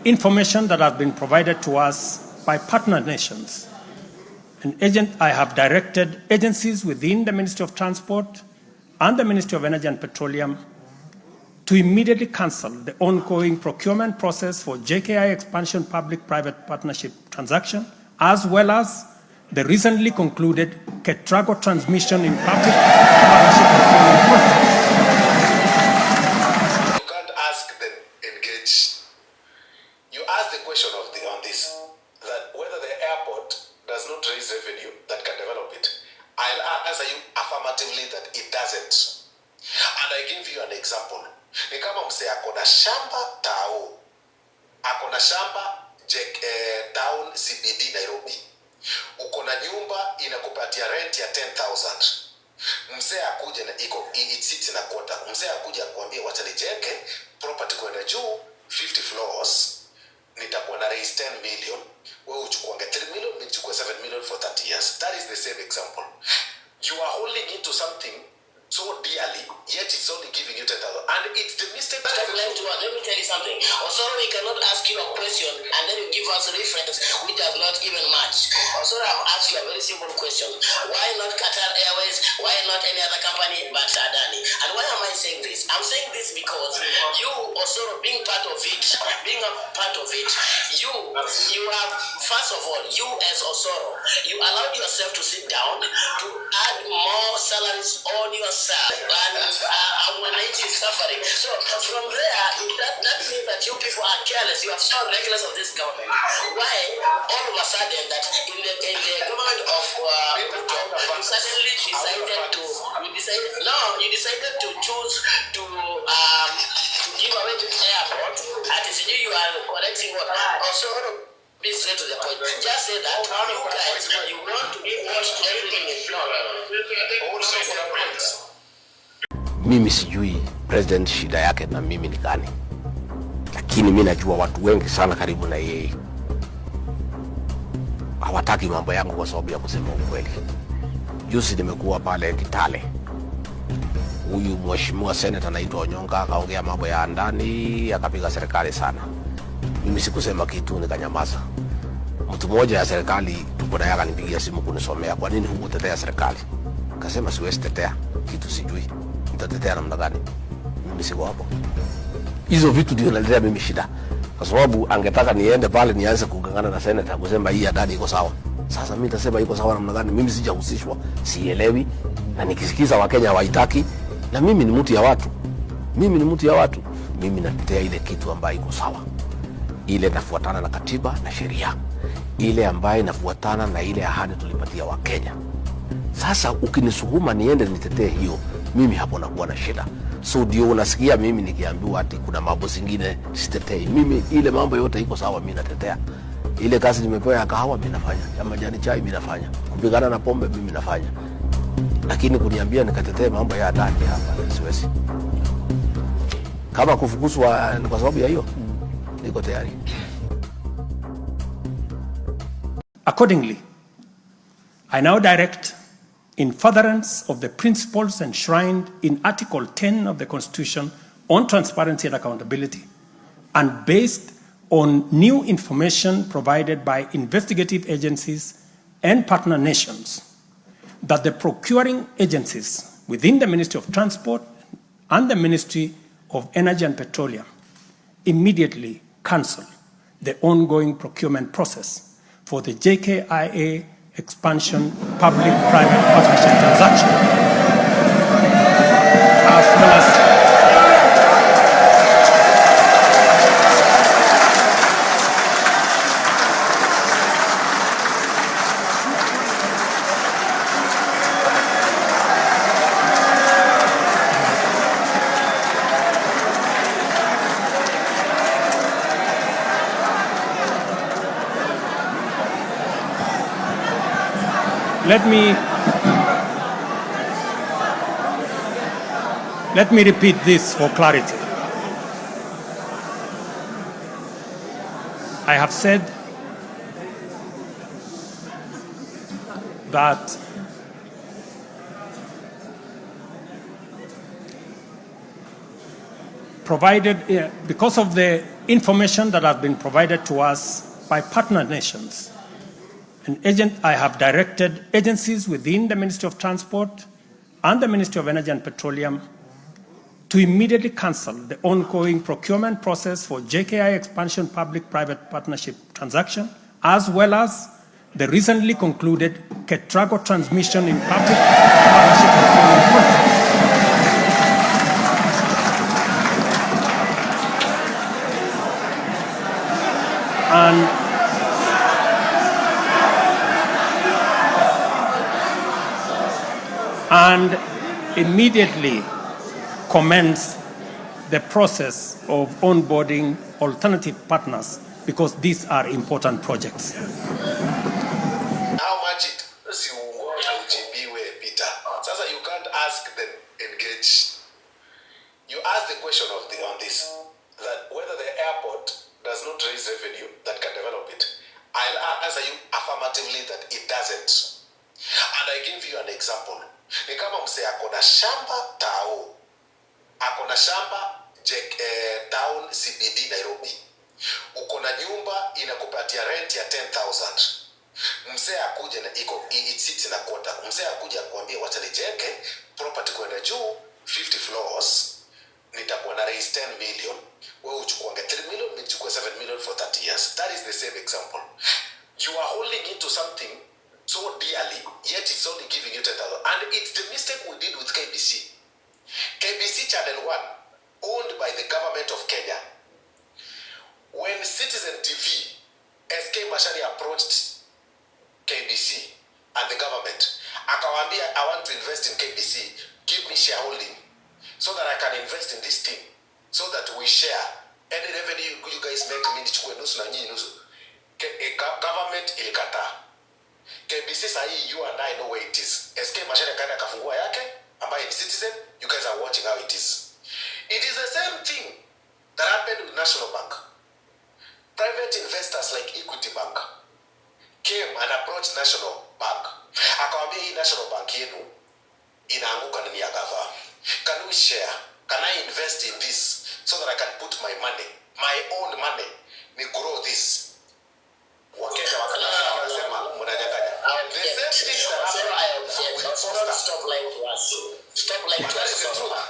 information that has been provided to us by partner nations, I have directed agencies within the Ministry of Transport and the Ministry of Energy and Petroleum to immediately cancel the ongoing procurement process for JKI expansion public-private partnership transaction, as well as the recently concluded Ketraco transmission in public partnership procurement process. You can't ask them engage. You ask the question of the, on this, that whether the airport does not raise revenue that can develop it. I'll answer you affirmatively that it doesn't. And I give you an example. Ni kama msee ako na shamba tao, ako na shamba town CBD Nairobi, uko na nyumba inakupatia rent ya 10,000. Mzee akuje na iko it sits in a quarter. Mzee akuje akuambie wacha nijenge property kwenda juu 50 floors, nitakuwa na raise 10 million, wewe uchukuange 3 million, mimi nichukue 7 million for 30 years. That is the same example. You are holding into something so dearly, yet it's only giving you 10,000. And it's the mistake. Stop lying to us. Let me tell you something. Osoro, we cannot ask you a question and then you give us reference which does not even match. Osoro, I've asked you a very simple question. Why not Qatar Airways? Why not any other company but Adani? And why am I saying this? I'm saying this because you, Osoro, being part of it, being a part of it, you have, first of all, you as Osoro, you allowed yourself to sit down to add more salaries on yourself, and Mwananchi is suffering. So from there, that means that you people are careless. You are so reckless of this government. Why all of a sudden that in the government of Ruto, you suddenly decided to you decided no you decided to choose to give away this airport. At you are correcting what also. Be straight to the point. Just say that you guys, you want to watch everything in plan. Mimi sijui president shida yake na mimi ni gani, lakini mi najua watu wengi sana karibu na yeye hawataki mambo yangu kwa sababu ya kusema ukweli. Juzi nimekuwa pale Kitale, huyu mheshimiwa seneta anaitwa Onyonka akaongea mambo ya ndani, akapiga serikali sana. Mimi sikusema kitu, nikanyamaza. Mtu mmoja ya serikali tuko naye akanipigia simu kunisomea, kwa nini hukutetea serikali? Kasema siwezi tetea kitu sijui, nitatetea namna gani? Mimi siko hapo. Hizo vitu ndio naletea mimi shida, kwa sababu angetaka niende pale nianze kugangana na seneta kusema hii Adani iko sawa. Sasa mimi nitasema iko sawa namna gani? Mimi sijahusishwa, sielewi, na nikisikiza Wakenya hawaitaki, na mimi ni mtu ya watu, mimi ni mtu ya watu. Mimi natetea ile kitu ambayo iko sawa, ile inafuatana na katiba na sheria, ile ambayo inafuatana na ile ahadi tulipatia Wakenya. Sasa ukinisukuma niende nitetee hiyo, mimi hapo nakuwa na shida. So ndio unasikia mimi nikiambiwa ati kuna mambo zingine sitetei. Mimi ile mambo yote iko sawa, mimi natetea. Ile kazi nimepewa ya kahawa mimi nafanya, ya majani chai mimi nafanya, kupigana na pombe mimi nafanya, lakini kuniambia nikatetee mambo ya ndani hapa siwezi. Kama kufukuzwa ni kwa sababu ya hiyo, niko tayari. Accordingly, I now direct, in furtherance of the principles enshrined in Article 10 of the Constitution on transparency and accountability, and based on new information provided by investigative agencies and partner nations, that the procuring agencies within the Ministry of Transport and the Ministry of Energy and Petroleum immediately cancel the ongoing procurement process for the JKIA expansion public-private partnership transaction, as well as Let me repeat this for clarity. I have said that provided, because of the information that has been provided to us by partner nations, an agent, I have directed agencies within the Ministry of Transport and the Ministry of Energy and Petroleum to immediately cancel the ongoing procurement process for JKI expansion public-private partnership transaction, as well as the recently concluded Ketraco transmission in public partnership procurement process. And immediately commence the process of onboarding alternative partners, because these are important projects. How much it si ungoje ujibiwe, Peter. Sasa you can't ask them engage. You ask the question of the on this, that whether the airport does not raise revenue that can develop it. I'll answer you affirmatively that it doesn't. And I give you an example. Ni kama msee ako na shamba tao, ako na shamba town CBD Nairobi, uko na nyumba inakupatia rent ya 10,000. Msee akuje na iko it sits in a quarter. Msee akuje akuambie wacha nijenge property kwenda juu 50 floors, nitakuwa na raise 10 million, wewe uchukuange 3 million, mimi nichukue 7 million for 30 years. That is the same example. You are holding into something so dearly, yet it's only giving you 10,000. And it's the mistake we did with KBC. KBC Channel 1, owned by the government of Kenya. When Citizen TV, SK Macharia approached KBC and the government, akawaambia, I want to invest in KBC, give me shareholding so that I can invest in this thing, so that we share any revenue you guys make, mimi nichukue nusu na nyinyi nusu. Government ilikataa. KBC sahi, you and I know where it is. SK Macharia kaenda akafungua yake ambaye ni Citizen. You guys are watching how it is. It is the same thing that happened with National Bank. Private investors like Equity Bank came and approached National Bank. Akawambia hii National Bank yenu inaanguka na ni ya gava. Can we share? Can I invest in this so that I can put my money, my own money, ni grow this? Wakenya wakakataa, wakasema mnanyang'anya. The same thing that Osoro, I happened object. with Osoro, Posta. stop lying to us. Stop lying But to that us, is the Osoro. truth.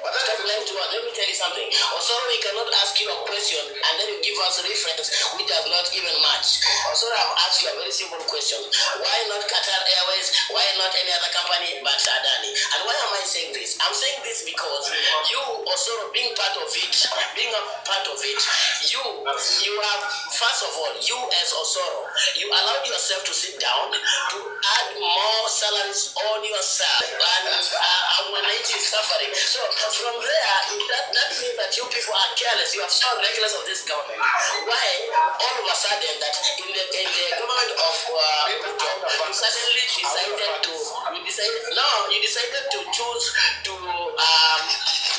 But that is Stop the lying truth. to us. Let me tell you something. Osoro, we cannot ask you a question and then you give us reference which does not even match. Osoro, I've asked you a very simple question. Why not Qatar Airways? Why not any other company but Adani? And why am I saying this? I'm saying this because you, Osoro, being part of it, being a part of it, you have, first of all, you as Osoro, you allowed yourself to sit down to add more salaries on yourself, and Mwananchi is suffering. So from there, that means that you people are careless. You are so reckless of this government. Why all of a sudden that in the government of Ruto, you suddenly decided to you decided no, you decided to choose to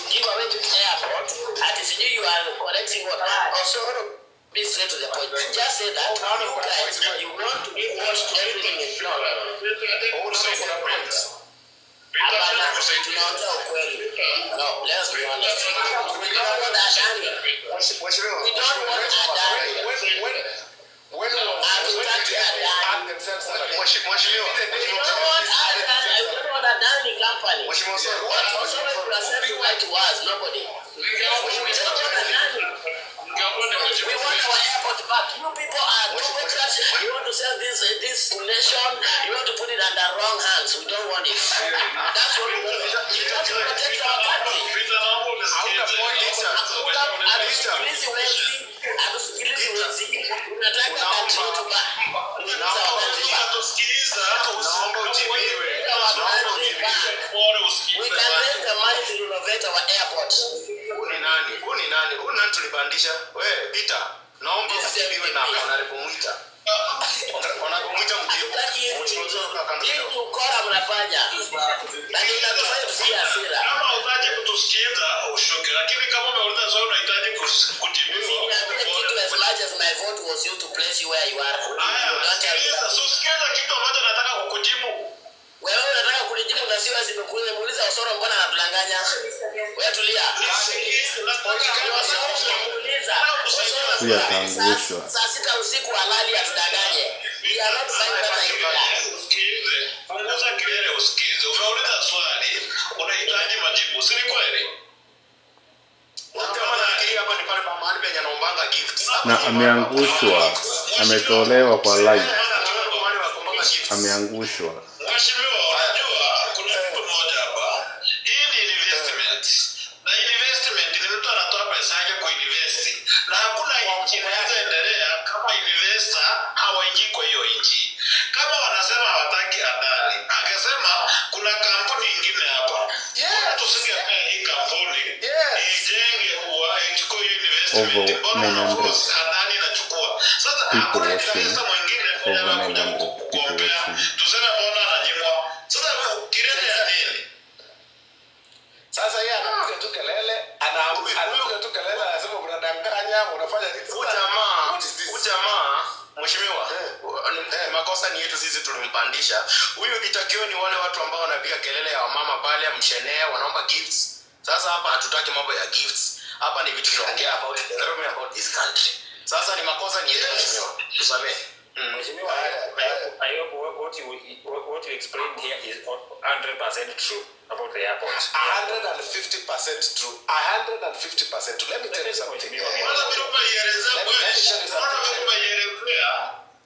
give away this airport. At least you are correcting what Osoro. Be straight to the point. Just say that you guys, you want to wash everything in no. Hapana, tunaongea ukweli. No, let's be honest. We don't want Adani. We don't want Adani. When did the MPs add themselves salary? We don't want Adani. We don't want Adani company. What Osoro you are selling right to us? Nobody. We don't want Adani. We want our airport back. You people are democrats. You want to sell this nation. You want to put it under wrong hands. We don't want it. That's what we want. You want to protect our country. Hatusikilizi wezi. Tunataka country yetu back. We want our country back. We can raise the money to renovate our airport. Huu ni nani? Huu nani tulipandisha? Wewe Peter, naomba ujibiwe na Honorable Mwita. Honorable Mwita mjibu. Hatutaki hii ukora mnafanya. Lakini inatufanya tusikie hasira. Kama hutaki kutusikiza ushuke, lakini kama umeuliza swali unahitaji kujibiwa. Usiniambie kitu as much as my vote was used to place you where you are. Haya, Don't tell me sikiliza, that. usikize kitu ambacho nataka kukujibu. Wewe unataka Unijibu na sio zimekuuliza. Muuliza Osoro mbona anatudanganya? Wewe tulia. Nisikilize, nataka Ni Osoro tunamuuliza. Osoro Huyu ataangushwa. saa 6 usiku halali atudanganye. We are not buying that idea. Usikilize, punguza kelele, usikilize. Umeuliza swali, unahitaji majibu, si ni kweli? Huyu jamaa nafikiria hapa ni pale pa mahali penye anaombanga gifts. Hapa Na ni mahali pa ameangushwa, ametolewa kwa live, mahali pa kuombanga gifts. Ameangushwa. Mheshimiwa, unajua kuna kitu moja hapa. Hii ni investment. Na investment ni mtu anatoa pesa yake kuinvest. Na hakuna nchi inaweza endelea kama investor hawaingii kwa hiyo nchi. Kama wanasema hawataki Adani, angesema kuna kampuni ingine hapa. Mbona tusingepea hii kampuni ijenge huwa ichukue hiyo investment? Over Mbona 900 wanaforce Adani inachukua? Sasa people hakuna watching. investor mwingine Over anakuja 900 people kukompea. watching. Tuseme mbona ananyimwa? Sasa kelele ya nini? Sasa yeye anapiga tu kelele, anapiga tu kelele, anasema mnadanganya, unafanya nini? Huyu jamaa, What is this? huyu jamaa, mheshimiwa, makosa ni yetu sisi tulimpandisha. Huyu kitakio ni wale watu ambao wanapiga kelele ya wamama pale mshenee, wanaomba gifts. Sasa hapa hatutaki mambo ya gifts. Hapa ni vitu tunaongea about development, about this country. Sasa ni makosa ni yetu, mheshimiwa. Tusamehe. Mheshimiwa, I hope what you explained here is 100% true about the airport. 150% true. 150% true. Let me tell you something. Unaona vile umeielezea Let me kweli? tell you Unaona something. vile umeielezea?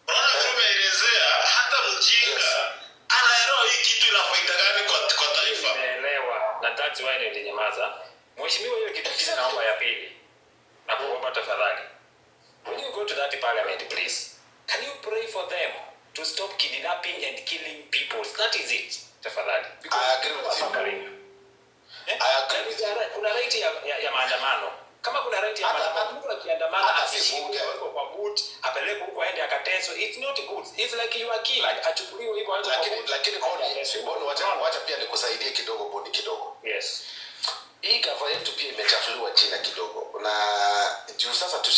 Unaona vile umeielezea? Hata mjinga anaelewa hii kitu ina faida gani kwa taifa. Nimeelewa na that's why nilinyamaza. Mheshimiwa, hiyo kitu kingine naomba ya pili. Nakuomba tafadhali. When you go to that parliament, please, can you pray for them to stop kidnapping and killing people? That is it. Tafadhali. Because I agree people with are you. suffering. Eh? I agree with you. Kuna right ya maandamano. Kama kuna right ya maandamano, mtu akiandamana Hata si asishikwe, bunge. awekwe kwa boot, apelekwe huko aende akateswe. It's not good. It's like you are killed. Achukuliwe hivyo awekwe kwa Lakini boot. lakini aende Boni, ateswe. Boni, wacha pia nikusaidie kidogo, Boni, kidogo. Yes. Hii gava yetu pia imechafuliwa jina kidogo na juu sasa tusha